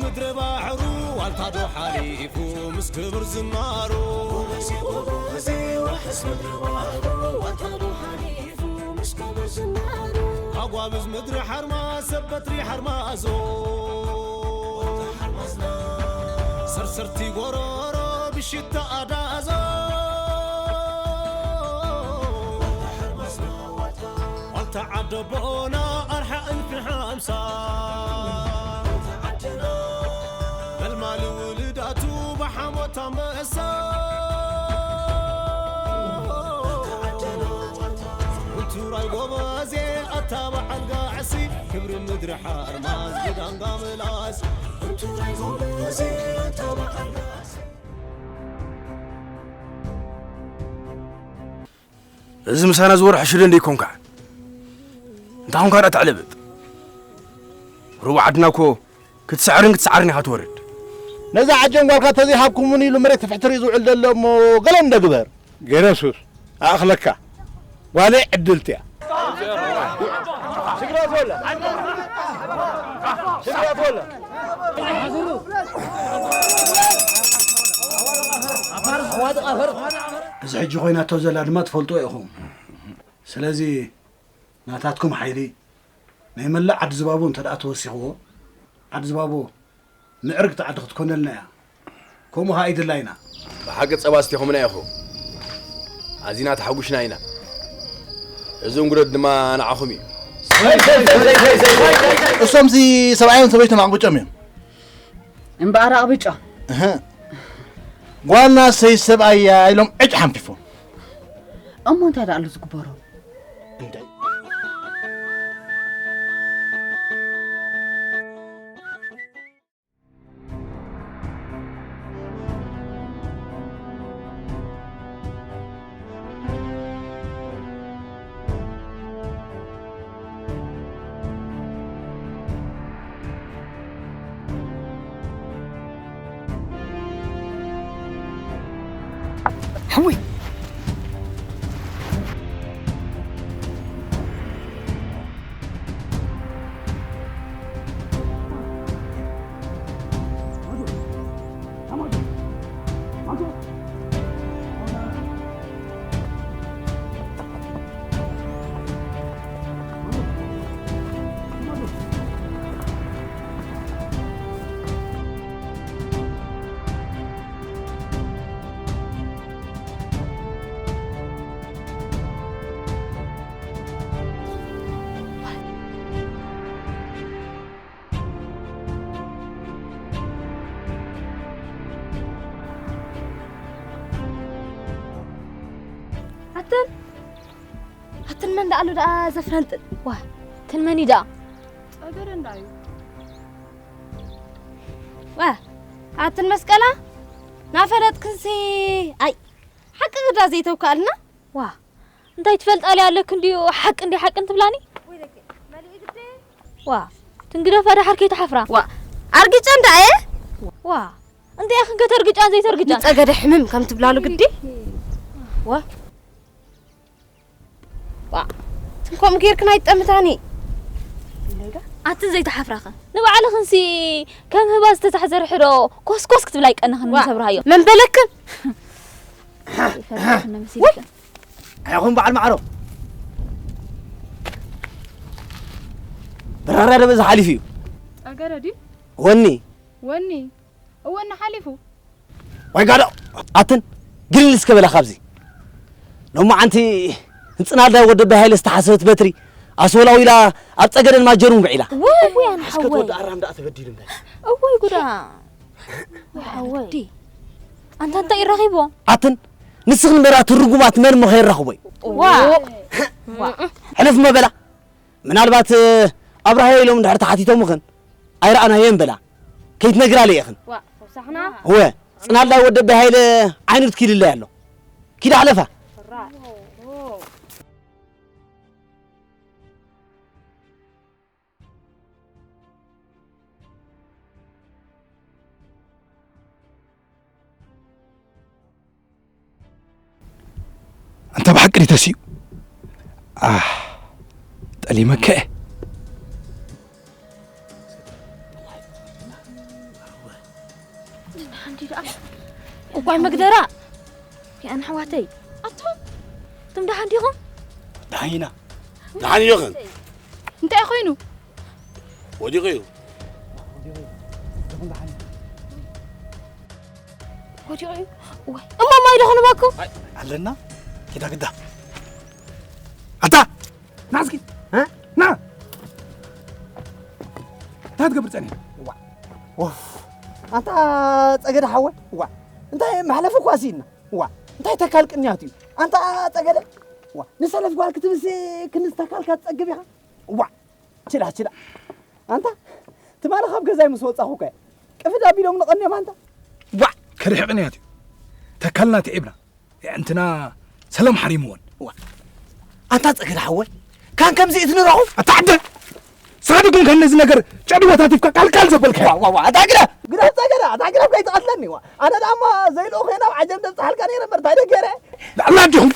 ምድሪ ባሕሩ ዋልታ ዶ ሓሊፉ ምስ ክብር ዝናሩ። ጎበዜ፣ ጎበዜ፣ ዋሕስ ምድሪ ባሕሩ ዋልታ ዶ ሓሊፉ ምስ ክብር ዝናሩ። ኣጓብዝ ምድሪ ሓርማዝ ሰብ በትሪ ሓርማዞ። ዋልታ ሓርማዝና። ሰርሰርቲ ጎሮሮ ብሽታ ኣዳዞ። ዋልታ ሓርማዝና ዋልታ። ዋልታ ዓደቦና ኣርሓ እልፊ ሓምሳ። መልማሊ ውልዳቱ ብሓሞት ኣንበሳ። ውቱራይ ጎበዜ ኣታ በዓል ጋዕሲ። ክብሪ ምድሪ ሓርማዝ ብዳንጋ ምላስ። ውቱራይ ጎበዜ ኣታ በዓል ጋዕሲ። እዚ ምሳና ዝወርሕ ሽደ እንደ ይኮንካ። እንታይ ኮንካ ደኣ ተዕለብብ? ሩባ ዓድና እኮ ክትስዕርን ክትስዓርን ኢኻ ትወርድ። ነዛ ዓጀን ጓልካ ተዘይሃብኩምኒ ኢሉ መሬት ተፍሕትር እዩ ዝውዕል ዘሎ እሞ ገለ እንደ ግበር። ገረሱስ ኣእኽለካ። ጓለይ ዕድልቲ እያ። እዚ ሕጂ ኮይናቶ ዘላ ድማ ትፈልጥዎ ኢኹም። ስለዚ ናታትኩም ሓይሊ ናይ መላእ ዓዲ ዝባቦ እንተ ደኣ ተወሲኽዎ፣ ዓዲ ዝባቦ ምዕርግቲ ዓዲ ክትኮነልና እያ። ከምኡ ኸኣ ኣይድላይና። ብሓቂ ጸባ ኣስቲኹምና ኢኹም። ኣዚና ተሓጒስና ኢና። እዚ እንጉደት ድማ ንዓኹም እዩ። እሶምሲ ሰብኣዮን ሰበይቶም ኣቕብጮም እዮም። እምበኣር ኣቕብጮ። እህ። ጓልና ሰይ ሰብኣያ ኢሎም ዕጭ ሓንፊፎም። እሞ እንታይ ደኣ ኣሎ ዝግበሮ? እንታይ? ሕውይ! ኣተን ኣተን መን ደኣሉ ደኣ ዘፍረንጥጥ? ዋ፣ ተን መን እዩ ደኣ? ጸገረ እንዳዩ። ዋ፣ ኣትን መስቀላ ናፈለጥክንሲ። ኣይ፣ ሓቂ ግዳ ዘይተውካልና። ዋ፣ እንታይ ትፈልጣ ኣለኪ እንድዩ? ሓቂ እንዲ ሓቂ እንትብላኒ? ዋ፣ ትንግደፋ ደሓር ከይትሓፍራ። ዋ፣ ኣርጊጸ እንዳ እየ። ዋ፣ እንታይ ኢኽን ከተርግጫን ዘይተርግጫን? ንጸገደ ሕምም ከም ትብላሉ ግዲ። ዋ፣ ዋ፣ ትንኮም ጌርክን ኣይጠምታኒ። ኣትን ዘይተሓፍራኸ ንባዕልኽንሲ ከም ህባ ዝተታሕዘ ርሕዶ ኮስኮስ ክትብላ ኣይቀንኽን። ዋ፣ ንሰብርሃዮ። መን በለክን? ይፈልጥክን መሲልክን። ኣይኹን በዓል ማዕሮ። ብራራ ደበ ዝሓሊፍ እዩ። ጸገረ ድዩ? ወኒ። ወኒ። እወኒ ሓሊፉ። ዋይ ጋዶ፣ ኣትን ግልል እስከ በላ ካብዚ። ሎማዓንቲ ንጽናልዳ ወዲ ኣባይ ሃይለ ዝተሓሰበት በትሪ ኣስወላዊላ ኣብ ጸገደን ማጀሩን ውዒላ። ውይ፣ ኣነ እስከ ሓወይ። ትወዲ ኣራም ደኣ ተበዲሉ እምበር። እወይ ጉዳ። ሓወይ። ኣንታ እንታይ ይራኺቦ? ኣትን ንስኽን በራ ትርጉማት መን እሞ ከይራኽቦ እዩ? ዋ። ሕለፍ እሞ በላ። ምናልባት ኣብርሃዮ ኢሎም እንድሕር ተሓቲቶምኽን ኣይረኣናዮን በላ። ከይትነግራ ለኢኽን። ዋ፣ ወሳኽና። እወ፣ ጽናልዳ ወዲ ኣባይ ሃይለ ዓይኑ ትኪልለይ ኣሎ። ኪዳ ሕለፋ። ፍራ። ኣንታ ብሓቂ ድዩ ተሲኡ? ኣህ፣ ጠሊመከ እየ። ዋይ መግደራ። ያን ኣሕዋተይ። ኣቶ። ትም ደሓን ዲኹም? ደሓን ኢና። ደሓን ኢኹም? እንታይ ኮይኑ? ወዲቑ እዩ። ወዲቑ እዩ። ዋይ እሞ ማይ ዶ ክንበኩም? ኣለና። ኪዳ ግዳ። ኣታ ና እስኪ። እ? ና። እንታይ ትገብር ጸኒሕ? ዋ። ኦፍ። ኣንታ ጸገደ ሓወይ። ዋ። እንታይ መሕለፊ እኳ ስኢንና። ዋ። እንታይ ተካል ቅንያት እዩ። ኣንታ ጸገደ። ዋ። ንሰለፍ ጓል ክትብሲ ክንስ ተካልካ ትጸግብ ኢኻ። ዋ። ችላ ችላ። ኣንታ ትማሊ ካብ ገዛይ ምስ ወጻኹ ከ ቅፍድ ኣቢሎም ንቐንዮም ኣንታ። ዋ። ከርሒ ቅንያት እዩ። ተካልና ትዒብና። የዕንትና ሰላም ሓሪምወን። ዋ። ኣንታ ጸገደ ሓወይ። ካን ከምዚ እትንረኹ? ኣታ ዓደ። ስኻ ድኩም ከነዚ ነገር ጨድወታት ይፍካ ቃልቃል ዘበልካ። ዋ፣ ዋ፣ ዋ፣ ኣታ ግዳ፣ ግዳ ጸገደ፣ ኣታ ግዳ ከይትቐትለኒ፣ ዋ። ኣነ ደኣ እሞ ዘይልኡኸ ናብ ዓጀም ደብጽሓልካ ነይረ እምበር፣ እንታይ ደገረ? ንኣላ ኣዲኹም፣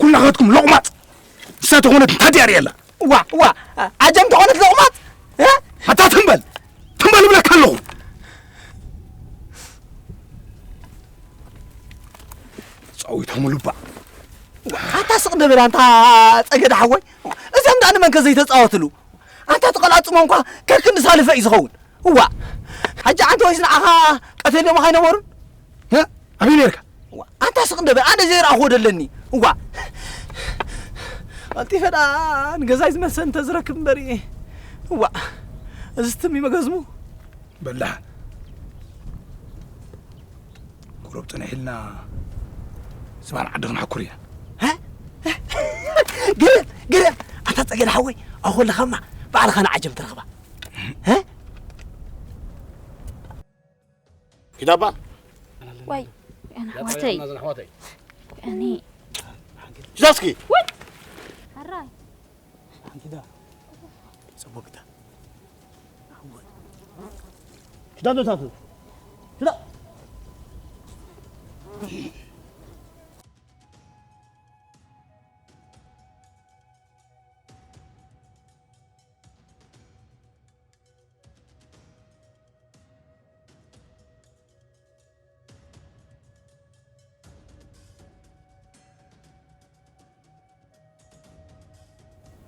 ኩላኻትኩም ሎቕማጽ። ንሳ ተኾነት እንታይ ድያ ርእየላ? ዋ፣ ዋ፣ ዓጀም ተኾነት ሎቕማጽ? እ? ኣታ ትም በል፣ ትም በል እብለካ ኣለኹ። ጸዊቶምሉ እባ። ኣታ ስቕ ደበል ኣንታ ጸገደ ሓወይ። እዚኦም ደኣ ንመንከ ዘይተጻወትሉ? ኣንታ ተቐላጽሞ እንኳ ከክንዲ ሳልፈ እዩ ዝኸውን። እዋ። ሕጂ ኣንተ ወይስ ንዓኻ ቀተልዮም ኸይነበሩን? እ? ኣበይ ነርካ? እዋ። ኣንታ ስቕ ደበል ኣነ ዘይረኣኽዎ ደለኒ። እዋ። ቀልጢፈ ደኣ ንገዛይ ዝመልሰ እንተ ዝረክብ እምበር እየ። እዋ። እዚ ትም እዩ መገዝሙ። በላሕ። ቁሩብ ጽንሕ ኢልና ዝባን ዓዲ ክንሓኩር ኢና። ሀ? ግርም፣ ግርም። ኣታ ጸገደ ሓወይ፣ ኣኹ ለኸማ ባዕልኻ ንዓጀም ትረኽባ። ሀ? ኪዳባ። ዋይ፣ ኣና ኣሕዋተይ። ኣና ኣሕዋተይ። ኣኒ። ኪዳስኪ። ወይ። ኣራይ። ሓንኪዳ። ጽቡቅ ግዳ። ኪዳ ዶ ታቱ? ኪዳ።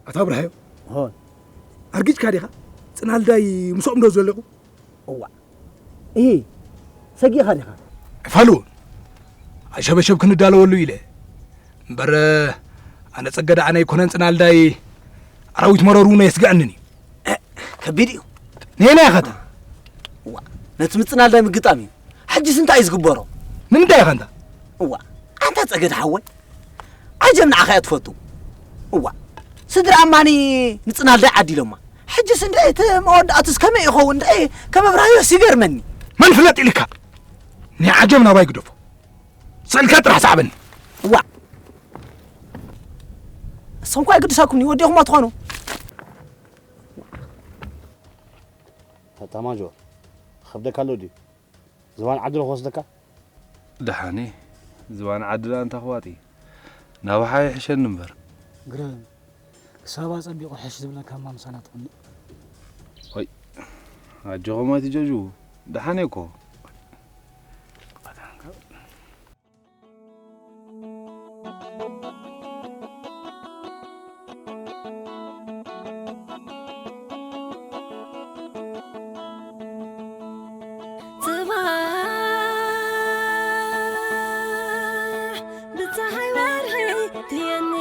ኣታ ኣብርሃዮ። ሆን። ኣርጊጽካ ዲኻ? ጽናልዳይ ምስኦም ዶ ዘለኹ? እዋ። እሂ፣ ሰጊእኻ ዲኻ? ኣይፋሉ። ኣሸበሸብ ክንዳለወሉ ኢለ። እምበር፣ ኣነ ጸገደ ኣነ ኣይኮነን ጽናልዳይ ኣራዊት መረሩ እውን ኣየስግዐንን እዩ። እ፣ ከቢድ እዩ። ነየናይ ኢኻ እታ? እዋ፣ ነቲ ምጽናልዳይ ምግጣም እዩ። ሕጅስ እንታይ እዩ ዝግበሮ? ንምንታይ ኢኻ እንታ? እዋ፣ ኣንታ ጸገደ ሓወይ። ዓጀብ ንዓኻ እያ ትፈቱ። እዋ፣ ስድራ ኣማኒ ንጽናልዳይ ዓዲሎማ። ሕጅስ እንደ እቲ መወዳእቱስ ከመይ ይኸውን? እንደ ከም ኣብርሃዮስ ይገርመኒ። መን ፍለጥ ኢልካ? ናይ ዓጀብ ናባይ ግደፎ። ስእልካ ጥራሕ ሰዓበኒ። እዋ። እሶም እኳ ኣይግድሳኩም ወዲኹማ ትኾኑ። ኣታ ማጆር፣ ከብደካ ኣሎ ድዩ? ዝባን ዓዲ ዶ ክወስደካ? ደሓን እየ። ዝባን ዓዲ ደኣ እንታ ክዋጥ እየ። ናባኻ ይሕሸኒ እምበር። ግርም። ክሳብ ኣጸቢቑ ሕሽ ዝብለካ እማ ምሳና ትቕንእ። ወይ፣ ኣጆኹም ኣይትጀጅዉ። ደሓን እየ እኮ። ጽባሕ ብጸሓይ ወርሒ ትየኒ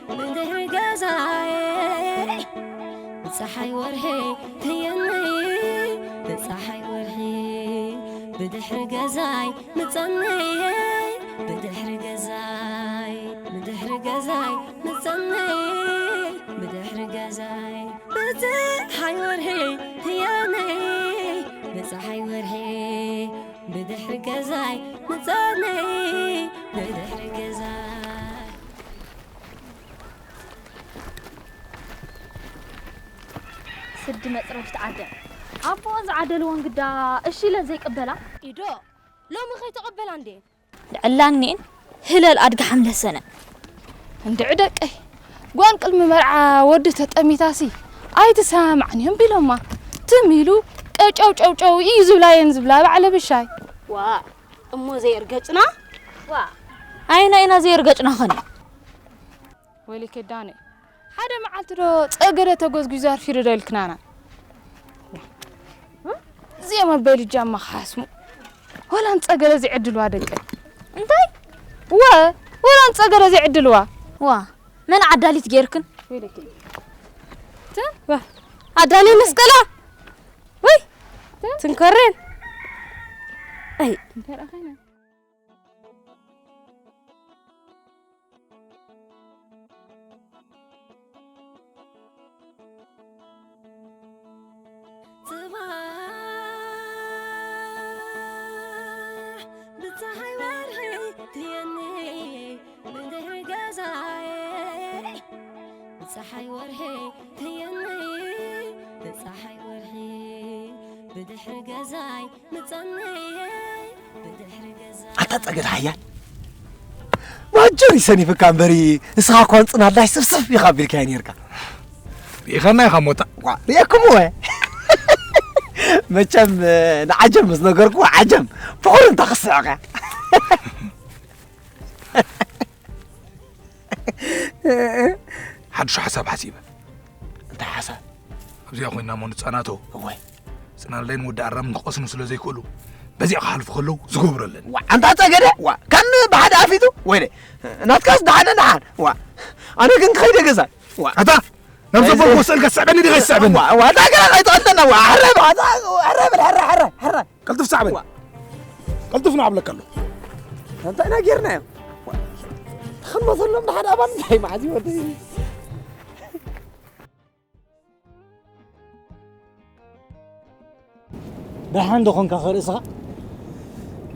ብድሕሪ ገዛይ። ብጸሓይ ወርሒ ትየኒ ብጸሓይ ወርሒ ብድሕሪ ገዛይ። ምጸነይ ብድሕሪ ገዛይ፣ ብድሕሪ ገዛይ ምጸነይ፣ ብድሕሪ ገዛይ። ብጸሓይ ወርሒ ህያነይ፣ ብጸሓይ ወርሒ ብድሕሪ ገዛይ ምጸነይ፣ ብድሕሪ ገዛይ። ስዲ መጽረፍቲ ዓደ ኣቦኦን ዝዓደልዎን ግዳ እሺ ኢለን ዘይቅበላ። ኢዶ ሎሚ ከይተቐበላ እንዴ? ድዕላኒን ህለል ኣድጊ ሓምለሰነ። እንድዒ ደቀይ፣ ጓል ቅድሚ መርዓ ወዲ ተጠሚታሲ ኣይትሰማማዕን እየን ቢሎማ። ትም ኢሉ ቀጨው ጨው ጨው እዩ ዝብላ እየን ዝብላ ባዕለ ብሻይ። ዋእ፣ እሞ ዘይእርገጭና? ዋ። ኣይና ኢና ዘይእርገጭና ኸኒ። ወይለኪ ዳነ፣ ሓደ መዓልቲ ዶ ጸገደ ተጎዝጒዙ ኣርፊዱ ዶ ኢልክናና? እዚኦም ኣበይ ልጃማ ክሓስሙ? ወላ ንጸገደ ዘይዕድልዋ ደቂ። እንታይ? ወ-፣ ወላ ንጸገደ ዘይዕድልዋ። ዋ፣ መን ዓዳሊት ጌርክን? ወይለኪ። ተ-፣ ዋ፣ ኣዳሊ መስቀላ። ወይ፣ ተ-፣ ትንከሬን። ኣይ። እንታይ ረኣኻይና? ጽባሕ ብጸሓይ ወርሒ ትየኒ ብድሕሪ ገዛይ። ብጸሓይ ወርሒ ትየኒ ብጸሓይ ወርሒ ብድሕሪ ገዛይ ምጸኒ ብድሕሪ ገዛይ። ኣታ ጸገድ ሓያል። ማጀር ይሰኒፍካ እምበሪ፣ ንስኻ እኳ ንጽናላይ ስፍስፍ ኢኻ ኣቢልካዮ ነይርካ። ርኢኻና ኢኻ ሞታ። ዋ፣ ርኤኩም ወ። መቸም፣ ንዓጀም ምስ ነገርኩ፣ ዓጀም ፍቑር እንተ ክስዕቕ እያ። ሓድሽ ሓሳብ ሓሲበ። እንታይ ሓሳብ? ኣብዚኣ ኮይና እሞ ንጻናቶ። እወ። ጽናለይን ወዲ ኣራምን ክቐስኑ ስለ ዘይክእሉ፣ በዚኣ ክሓልፉ ከለዉ ዝገብረለን። ዋ፣ ኣንታ ጸገደ፣ ዋ፣ ከም ብሓደ ኣፊቱ፣ ወይለ፣ ናትካስ ደሓነ ደሓን፣ ዋ፣ ኣነ ግን ክኸይደ ገዛ፣ ዋ። ኣታ፣ ናብ ዘበልኩ ስእልካ ትስዕበኒ ዲኻ ትስዕበኒ? ዋ፣ ዋ፣ ኣታ ገና ከይትቐልደና፣ ዋ፣ ሕረ፣ ዋ፣ ኣታ፣ ሕረ በል፣ ሕረ፣ ሕረ፣ ሕረ። ቀልጥፍ ሳዕበኒ። ዋ። ቀልጥፍ ንዓብለካ ኣሎ። እንታይ ኢና ጌርናዮ? ዋ። ክንመሰሎም ንሓደ ኣባል እንታይ መዓዝ ይወደይ? ደሓን ዶ ኾንካ ከርእስኻ?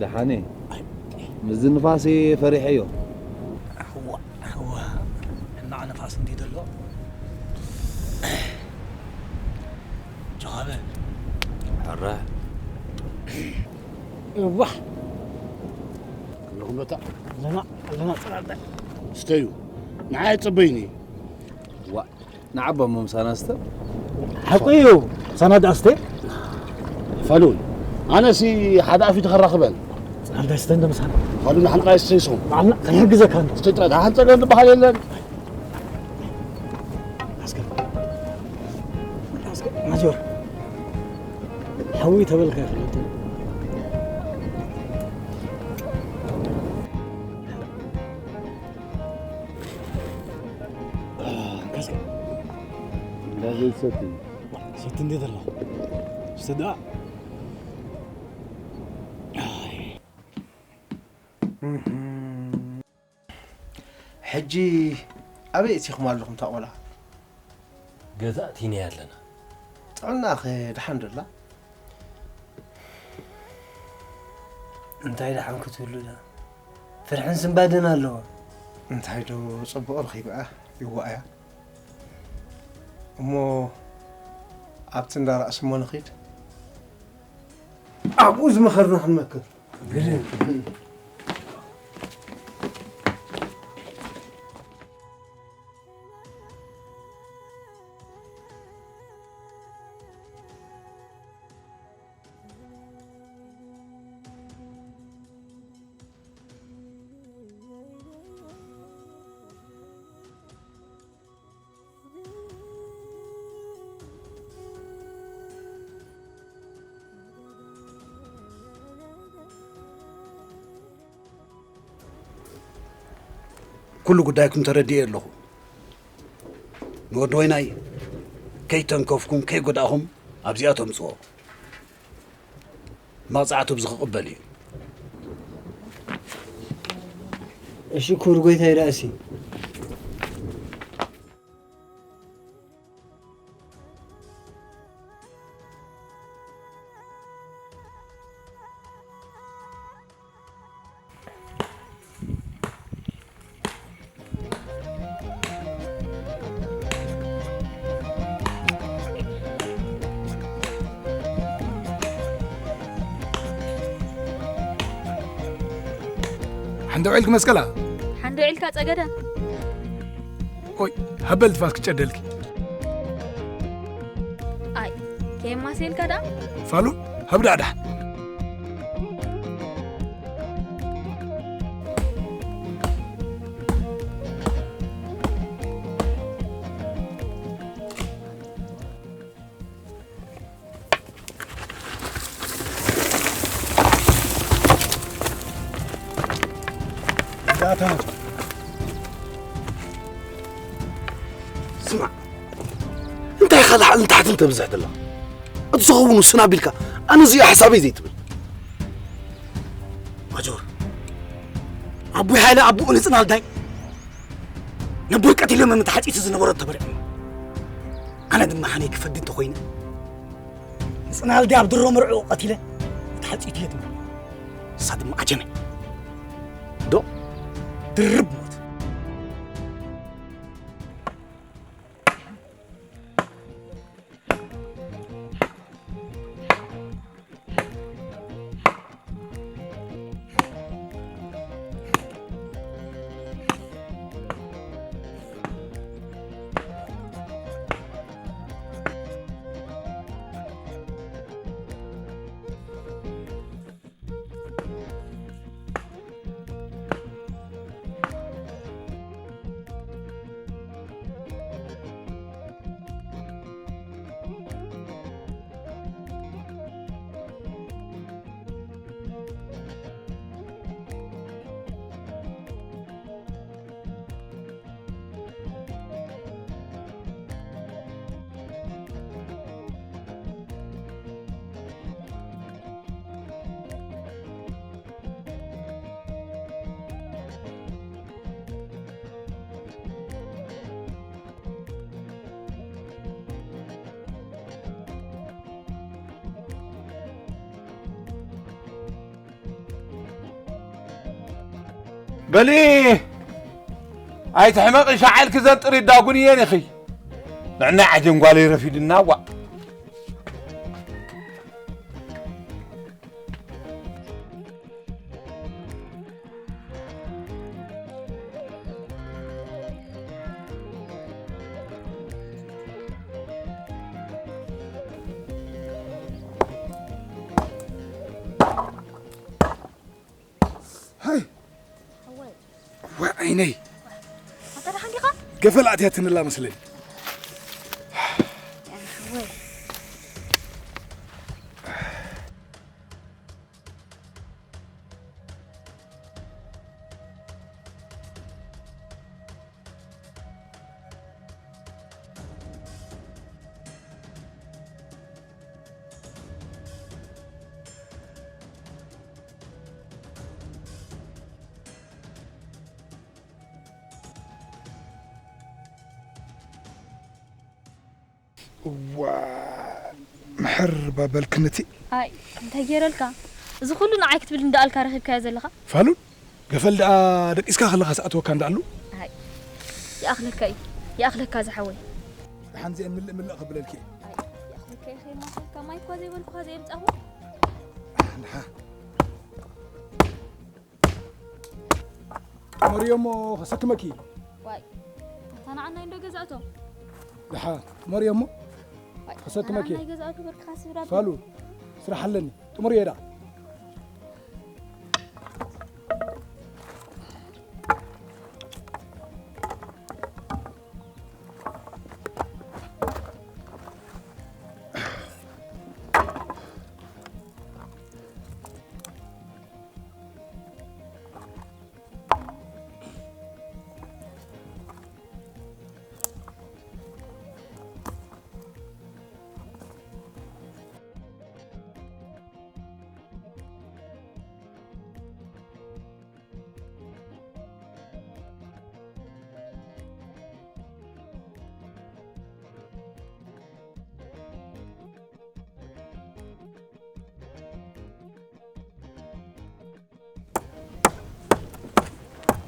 ደሓን እየ። ምስዚ ንፋስ እየ ፈሪሐዮ። እዋ፣ እዋ። ሕማቕ ንፋስ እንድዩ ዘሎ። ጆሃበ። ሕረ። እዋ። ኣለኹም በታ። ኣለና፣ ኣለና፣ ጽናዕና። ስተዩ። ንዓይ ጽበይኒ። ዋ፣ ንዓባ እሞ ምሳና ስተ። ሓቁ እዩ፣ ምሳና ደኣ ስተ። ፋሉን፣ ኣነሲ ሓደ ኣፊቱ ከራኽበን። ጽናዕና ስተ እንደ ምሳና። ፋሉን፣ ንሓንቃ ይስተይሶም። ንዓና ክንሕግዘካ እንዶ። ስተይ ጥራይ፣ ደሓን ጸገም ዝበሃል የለን። ኣስከ-፣ ኣስከ-፣ ማጆር፣ ሓዊ ተበልካ ይፍለጥ። ኣስከ-፣ እንዳ ዘይትሰቲ። ሰቲ እንዴት ኣለኹ? ስተ ደኣ። ሕጂ ኣበይ እቲኹም ኣለኹም እታ ቆልዓ? ገዛ ኣቲናያ ኣለና። ጥዕናኸ ደሓን ዶ ኣላ? እንታይ ደሓን ክትብሉ ደኣ? ፍርሕን ስንባደን ኣለዋ። እንታይ ዶ ጽቡቕ ረኺባ ይዋኣያ። እሞ ኣብቲ እንዳ ራእሲ እሞ ንኺድ። ኣብኡ ዝመኸርና ክንመክር። ኩሉ ጉዳይኩም ተረዲኤ ኣለኹ። ንወዲ ወይናይ ከይተንከፍኩም ከይጎዳእኹም ኣብዚኣ ተምጽኦ። መቕጻዕቱ ብዚ ክቕበል እዩ። እሺ ክቡር ጎይታይ ራእሲ። ሓንደ ውዒልክ መስቀላ? ሓንደ ውዒልካ ጸገዳ? ኦይ፣ ሃበል ትፋስ ክጨደልኪ። ኣይ፣ ከየማሴልካ ደኣ? ፋሉን፣ ሃብዳ ደሓን። ስማዕ፣ እንታይ ኢኻ ላዕልን ታሕትን ተብዝሕ ዘለኻ? እቲ ዝኸውን ውስን ኣቢልካ፣ ኣነ እዚኣ ሓሳበይ ዘይትብል። ማጆር፣ ኣቦይ ሃይለ ኣቦኡ ንጽናልዳይ ነቦይ ቀቲሎም እዮም፣ ተሓጺቱ ዝነበሮ ተበልዑ። ኣነ ድማ ሓመይ ክፈዲ እንተኾይነ፣ ንጽናልዳይ ኣብ ድሮ መርዕኡ ቀቲለ፣ ተሓጺቱ እየ ትብል። ንሳ ድማ ዓጀመ። ዶ? ድርብ ሞት። በሊ ኣይትሕመቒ፣ ሻዕልኪ ዘንጥሪ ዳጉን እየን ኢኺ። ንዕና ዓጀን ጓለይ ረፊድና፣ ዋእ። ሃይ። ሓወይ። ዋ ዓይነይ። ኣታ ደሓን ዲኻ? ገፈል ኣትያትንላ መስለኒ። ሓወይ። እዋ፣ ምሕር ባበልክን እቲ ኣይ፣ እንታይ ገይረልካ? እዚ ኩሉ ንዓይ ክትብል እንዳኣልካ ረኺብካዮ ዘለኻ? ፋሉል፣ ገፈል ደኣ ደቂስካ ከለኻ ዝኣትወካ እንዳኣሉ? ኣይ፣ ይኣኽለካ እዩ፣ ይኣኽለካ ዝሓወይ። ደሓን እዚአን ምልእ ምልእ ከብለልኪ እየ። ኣይ፣ ይኣኽለካ እዩ፣ ከይማሰልካ ማይ እኳ ዘይበልኩኻ ዘየምጻኹ። ደሓን። መርዮ እሞ ከሰክመኪ። ዋይ፣ ኣታ ንዓናይ እንዶ ገዛእቶ። ደሓ፣ መርዮ እሞ ዋይ፣ ከሰክመኪ። ኣታ ንዓናይ ገዛእቶ በርክኻ ስብራ። ፋሉ፣ ስራሕ ኣለኒ። ጥሙር እየ ደኣ።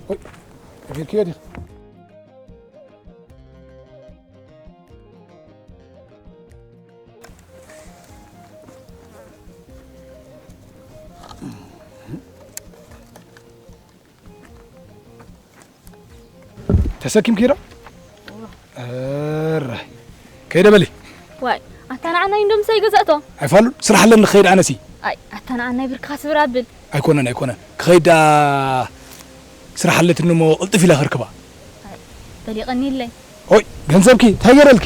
ኦይ፣ ከፊልክዮ ዲኻ? ተሰኪምኪ ዶ? እራይ። ከይደ በሊ። ዋይ፣ ኣታ ንዓናይ እንዶ ምሳይ ገዛእቶ። ኣይፋሉን፣ ስራሕ ኣለኒ ክኸይድ ኣነሲ። ኣይ፣ ኣታ ንዓናይ ብርክኻ ስብር ኣብል። ኣይኮነን፣ ኣይኮነን። ክኸይድ ደኣ ስራሕ ኣለትኒ እሞ ቅልጥፍ ኢለ ክርክባ። ኣይ፣ በሊ ቀኒለይ። ኦይ፣ ገንዘብኪ እንታይ ገይረልኪ?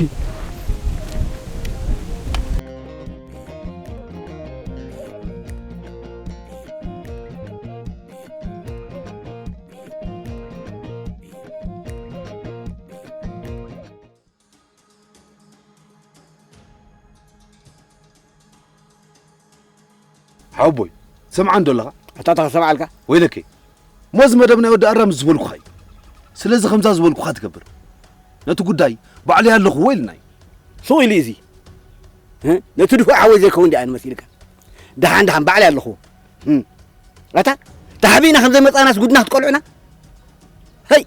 ኣቦይ፣ ሰምዓን ዶ ኣለኻ? ኣታ ተኸሰብ ዓልካ? ወይለከ፣ ሞዚ መደብ ናይ ወዲ ኣራም ዝበልኩኻ እዩ። ስለዚ ከምዛ ዝበልኩኻ ትገብር። ነቲ ጉዳይ ባዕለይ ኣለኹዎ ኢልና እዩ። ሱቕ ኢሉ እዚ። እ? ነቲ ድፉዕ ሓወይ ዘይከውን ዲኣ መሲልካ? ደሓን ደሓን ባዕለይ ኣለኹዎ። እ? ኣታ ተሓቢእና ከም ዘይመጻናስ ጉድና ክትቀልዑና? ሀይ!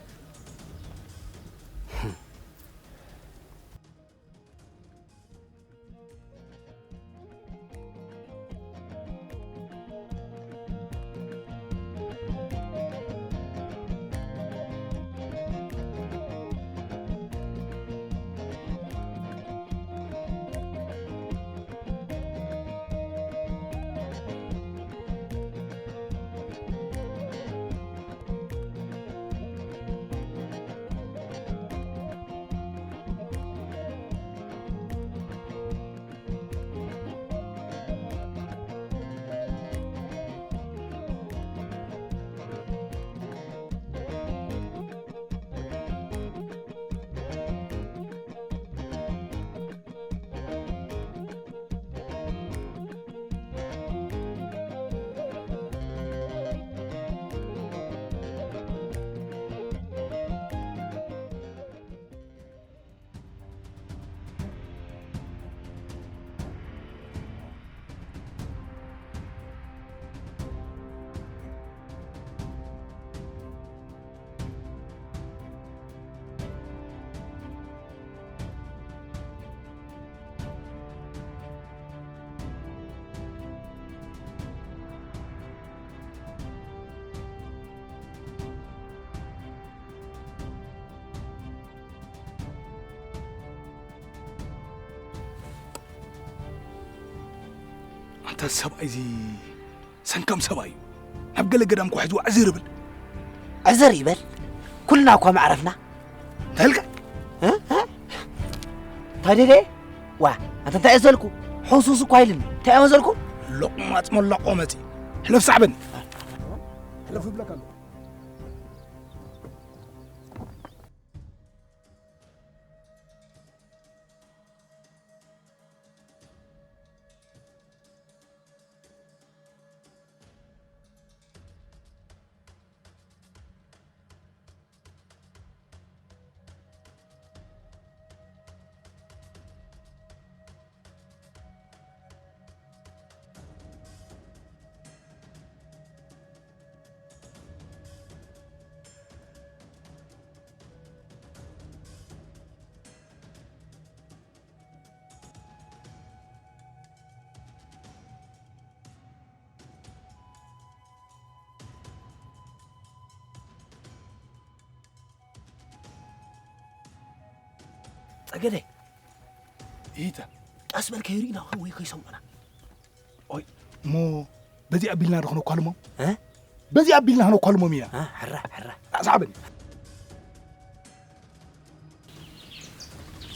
ኣንታ ሰብኣይ እዚ ሰንካም ሰብኣይ እዩ። ናብ ገለ ገዳም እኳ ሒዝዎ ዕዝር ይብል። ዕዝር ይበል። ኩልና እኳ መዕረፍና። እንታይ ኢልካ? እ? እ? እንታይ ደለ? ዋ፣ ኣንተ እንታይ እየ ዘልኩ? ሕውስውስ እኳ ኢልኒ። እንታይ እየ ዘልኩ? ሎቕማጽ መላቆ መጺ። ሕለፍ ሳዕበኒ። ሕለፍ ይብለካ ኣለኹ። ጸገደይ። ኢተ። ቀስ በል ከይርእዩና ወይ ከይሰምዑና። ኦይ፣ እሞ በዚ ኣቢልና ዶ ክነኳልሞም? እ? በዚ ኣቢልና ክነኳልሞም ኢና። እ፣ ሕራ፣ ሕራ። ኣስሓበኒ።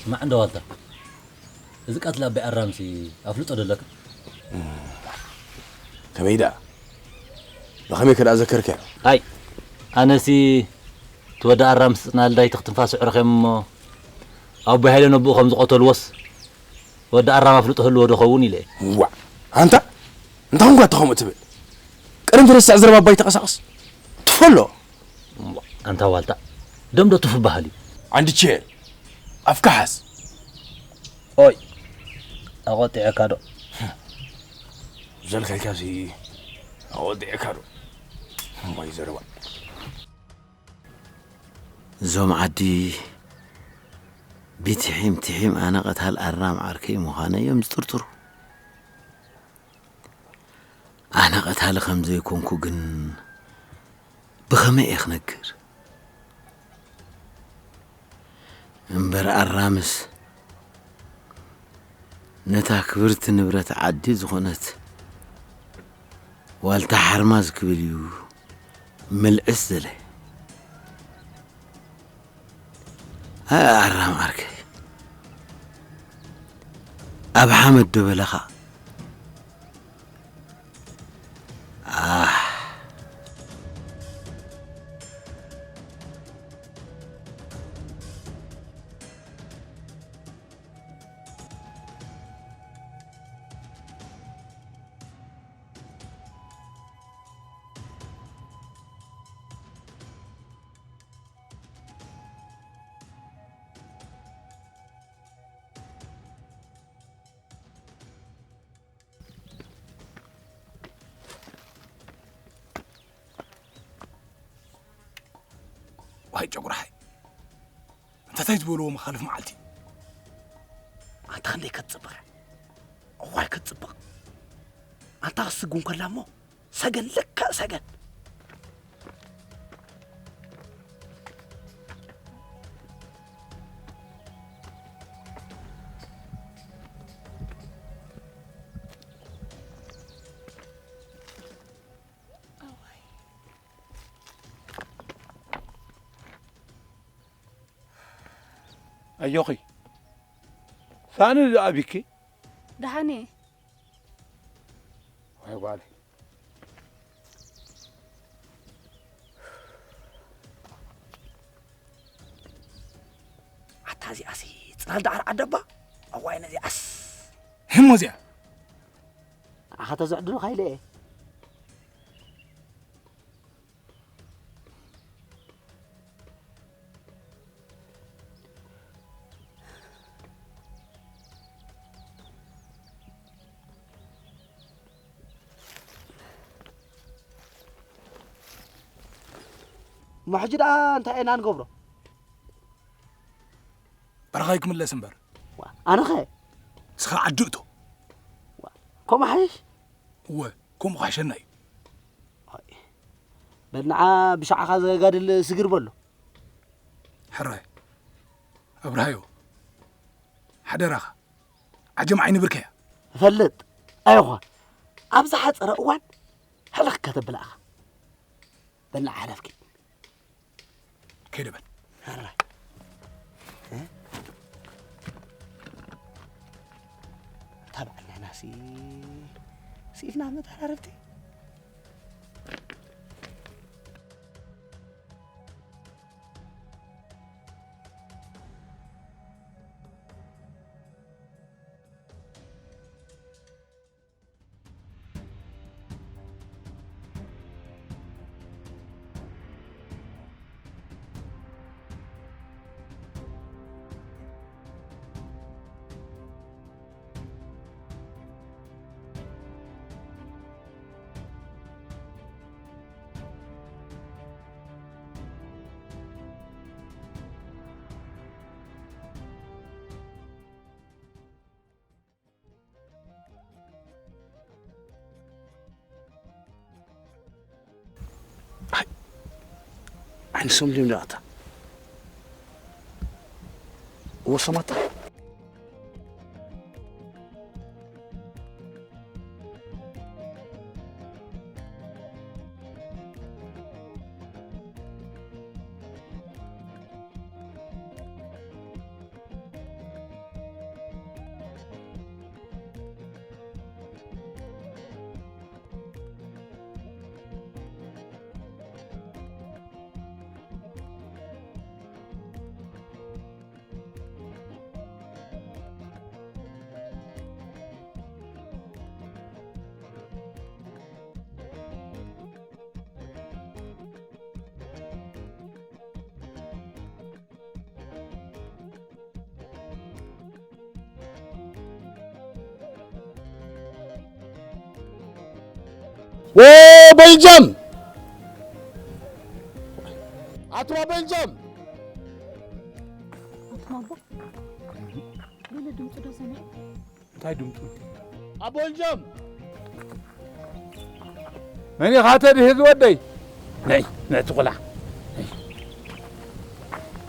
ስማዕ እንዳ ዋልታ፣ እዚ ቀትሊ ኣባይ ኣራምሲ ኣፍልጦ ዶ ኣለካ? ከመይ ደኣ? ብኸመይ ከ ደኣ ዘከርካዮ? ኣይ፣ ኣነሲ እቲ ወዲ ኣራምሲ ጽናልዳይ ትኽትንፋስ ኣዕረኽዮም እሞ፣ ኣቦይ ሃይለ ነብኡ ከም ዝቐተልዎስ፣ ወዲ ኣራም ኣፍልጦ ህልዎ ዶ ኸውን ኢለ እየ። ዋዕ! ኣንታ እንታይ ኮንካ እተ ከምኡ ትብል? ቀደም ትረስዕ ዘረባ ኣባይ ተቐሳቐስ። ትፈሎ። እሞ፣ ኣንታ ዋልታ፣ ደም ዶ ትፍ በሃል እዩ? ዓንድቼ፣ ኣፍካ ሓዝ። ኦይ፣ ኣቖጢዐካ ዶ? ዘልካ ኢልካሲ ኣቖጢዐካ ዶ? እሞይ ዘረባ። እዞም ዓዲ ብትሒም ትሒም ኣነ ቀታል ኣራም ዓርከይ ምዃነይ እዮም ዝጥርጥሩ። ኣነ ቀታሊ ከም ዘይኮንኩ ግን ብኸመይ እየ ክነግር? እምበር ኣራምስ ነታ ክብርቲ ንብረት ዓዲ ዝኾነት ዋልታ ሓርማዝ ክብል እዩ ምልዕስ ዘለ። ኣይ ኣራም ዓርከይ፣ ኣብ ሓመድ ዶ በለኻ? ኣህ። ኣይ ጨጉራሓይ፣ እንተታይ ዝበልዎ መኻልፍ መዓልቲ። ኣንታ ክንደይ ከትጽብቕ፣ እዋይ ከትጽብቕ። ኣንታ ክስጉም ከላ እሞ ሰገን፣ ልክዕ ሰገን። ኣጆኺ። ሳእኒ ዶ ኣቢኪ? ደሓን እየ። ወይ ጓለይ። ኣታ እዚኣሲ ጽላል ደኣ ኣርዓ ደባ? እዋይ ነዚኣስ። ህሞ እዚኣ። ኣኻ ተዘዕድሉ ካይለ እየ። እሞ ሕጂ ደኣ እንታይ ኢና ንገብሮ? በረኻይ ክምለስ እምበር። ዋ፣ ኣነኸ? ንስኻ ዓዲ እቶ። ዋ፣ ከምኡ ሓይሽ? እወ፣ ከምኡ ክሕሸና እዩ። ኣይ፣ በል ንዓ ብሻዕኻ ዘጋድል ስግር በሎ። ሕራይ፣ ኣብርሃዮ፣ ሓደራኻ፣ ዓጀም ዓይኒ ብርከያ። እፈልጥ፣ ኣይኾ፣ ኣብ ዝሓጸረ እዋን ሕልኽ ከተብላ ኢኻ። በል ንዓ ሕለፍኪ። ከይደ በል። ሕራይ። እ? እታ በዓል ንሕናሲ ስኢልና መተራረብቲ። ኣይ፣ ዓይኒ ሰም ድዮም ደኣታ? እዎ ሰማታ። ወ-፣ ቤልጃም! ኣቱማ ቤልጃም! ኣቱማ ኣቦ፣ ገለ ድምፂ ዶ ሰሚዐ? እንታይ ድምፁ? ኣቦ ቤልጃም! መን ኢኻ ተድህዝ ወደይ? ነይ፣ ነቲ ቆልዓ። ነይ።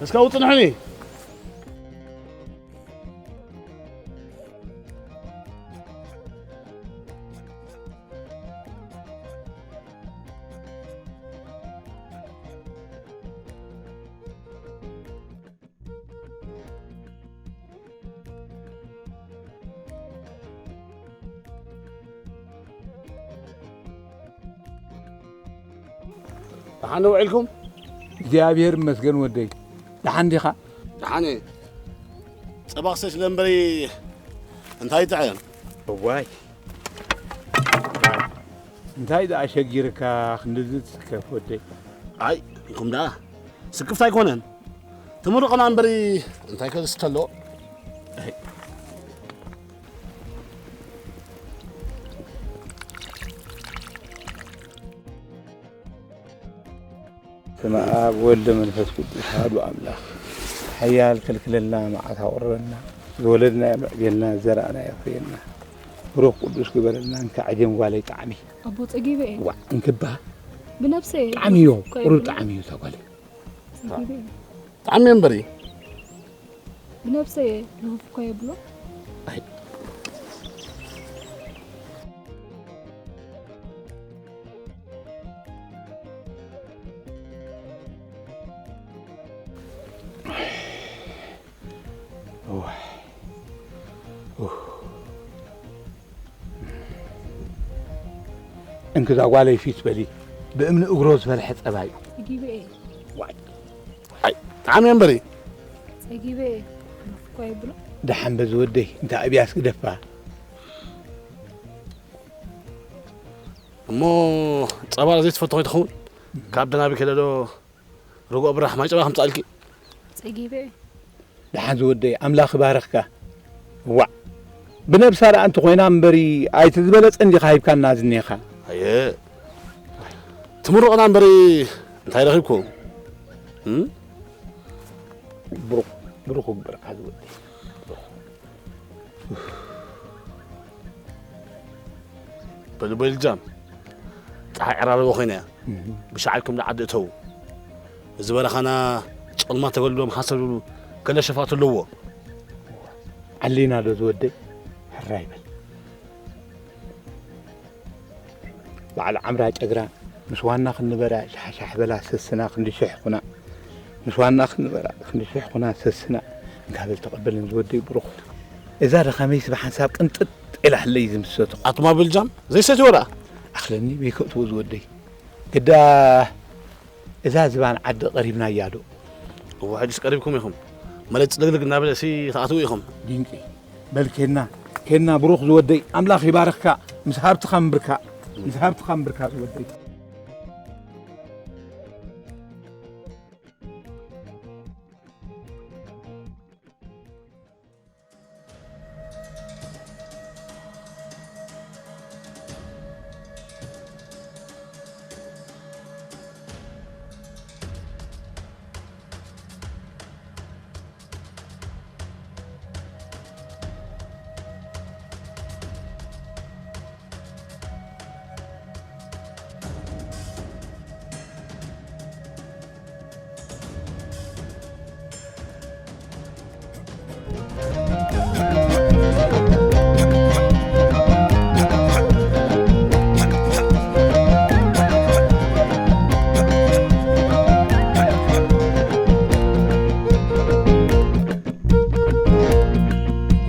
እስካ ውፅንሕኒ። ደሓን ውዒልኩም? እግዚኣብሔር ይመስገን ወደይ። ደሓን ዲኻ? ደሓን እየ። ጸባ ክሰትለ እምበሪ እንታይ ይጥዕም? እዋይ። እንታይ ደኣ ሸጊርካ ክንድዚ ትስከፍ ወደይ? ኣይ፣ ኢኹም ደኣ። ስክፍታ ኣይኮነን። ተመርቐና እምበሪ እንታይ ከዝስተ ኣሎ? ኣይ። ስመ ኣብ ወልደ መንፈስ ቅዱስ ኣሐዱ ኣምላኽ። ሓያል ከልክለልና፣ መዓት ኣቑርበና፣ ዝወለድናዮ ምዕቤልና፣ ዝዘራእናዮ የፍርየና። ብሩኽ ቅዱስ ግበረልና። እንካ ዓጀም ጓለይ ጣዕሚ። ኣቦ ጸጊበ እየ። ዋዕ እንክባ። ብነብሰ እየ። ጣዕሚ እዮ፣ እኮ ቁሩብ ይብሎ። ጣዕሚ እዩ እታ ጓለይ። ጸጊበ እየ። ጣዕሚ እምበሪ። ብነብሰ እየ፣ ልሁፍ እኮ የብሎ። ኣይ። እንክዛ ጓለይ ፊት በሊ፣ ብእምኒ እግሮ ዝፈልሐ ጸባይ እዩ። ጸጊበ እየ። ዋይ። ኣይ፣ ጣዕሚ እምበሪ። ጸጊበ እየ። ልሁፍ እኮ የብሎ። ደሓን በዚ ወደይ፣ እንተ ኣብያስ ግደፋ። እሞ ጸባ ዘይትፈቶ ከይትኸውን፣ ካብ ደናቢ ከለዶ ርግኦ ብራሕ ማይ ጸባ ከምጻልኪ። ጸጊበ። ደሓን ዝወደይ፣ ኣምላኽ ይባርኽካ። ዋዕ፣ ብነብሳ ደኣ እንተኾይና እምበሪ፣ ኣይቲ ዝበለጸ እንዲኻ ሂብካና ዝኔኻ። ኣየ፣ ትምርቕና እምበሪ፣ እንታይ ረኺብኩም? እም? ብሩኽ፣ ብሩኽ ይግበርካ ዝወደይ። በሉ በልጃም፣ ጸሓይ ዕራርቦ ኮይና እያ። እህ። ብሻዕልኩም ንዓዲ እተዉ። እዚ በረኻና ጨልማ ተገልብሎም ሓሰብ ዝብሉ ገለ ሸፋቱ ኣለዎ። ዓሊና ዶ ዝወደይ? ሕራይ በል። በዓል ዓምራ ጨግራ ምስ ዋና ክንበራ ሻሕሻሕ በላ ሰስና ክንዲ ሽሕ ኩና። ምስ ዋና ክንበራ ክንዲ ሽሕ ኩና ሰስና። እንካ በል ተቐበልን ዝወደይ ብሩኽ። እዛ ደኻመይስ ብሓንሳብ ቅንጥጥ ኢላ ህለይ ዝምሰቱ። ኣቱማ በልጃም ዘይሰትዮ ደኣ? ኣኽለኒ በይከእትዎ ዝወደይ። ግዳ እዛ ዝባን ዓዲ ቀሪብናያ ዶ? እወ፣ ሕጅስ ቀሪብኩም ኢኹም። መለይ ጽልግልግ እናበለሲ ትኣትዉ ኢኹም። ድንቂ። በል ኬና፣ ኬና ብሩኽ ዝወደይ፣ ኣምላኽ ይባርኽካ፣ ምስ ሃብትኻ እምብርካ፣ ምስ ሃብትኻ እምብርካ ዝወደይ።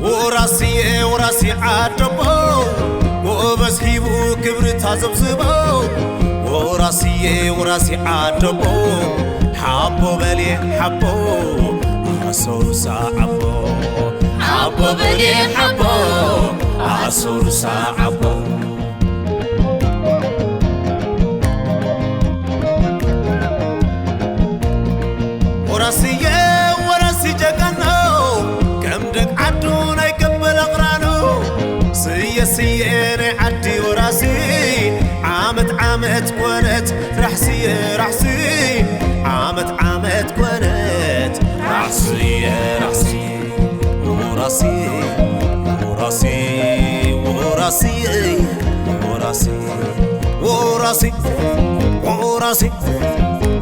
ወራስየ ወራሲ ዓደቦ ጎበዝ ሂቡ ክብሪ ታዘብዝቦ። ወራስየ ወራሲ ዓደቦ ሓቦ በልየ ሓቦ ኣሰሩሳ ዓቦ። ሓቦ በልየ ሓቦ ኣሰሩሳ ዓቦ። ወራስየ ወራሲ ጀጋኑ ከም ደግ ዓዱ ናይ ቀበል ኣቕራኑ። ስየ ስየ ናይ ዓዲ ወራሲ ዓመት ዓመት ኮነት ራሕስየ ራሕሲ። ዓመት ዓመት ኮነት ራሕስየ ራሕሲ። ወራሲ ወራሲ ወራሲ ወራሲ ወራሲ ወራሲ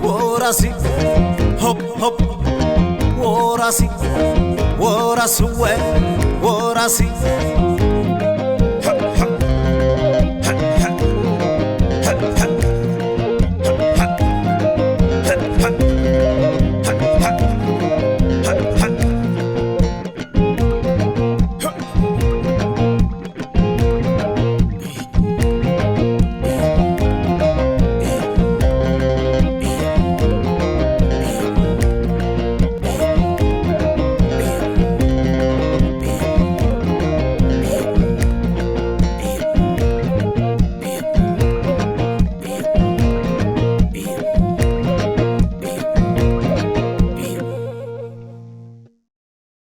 ወራሲ ሆፕ ሆፕ ወራሲ ወራስወ ወራሲ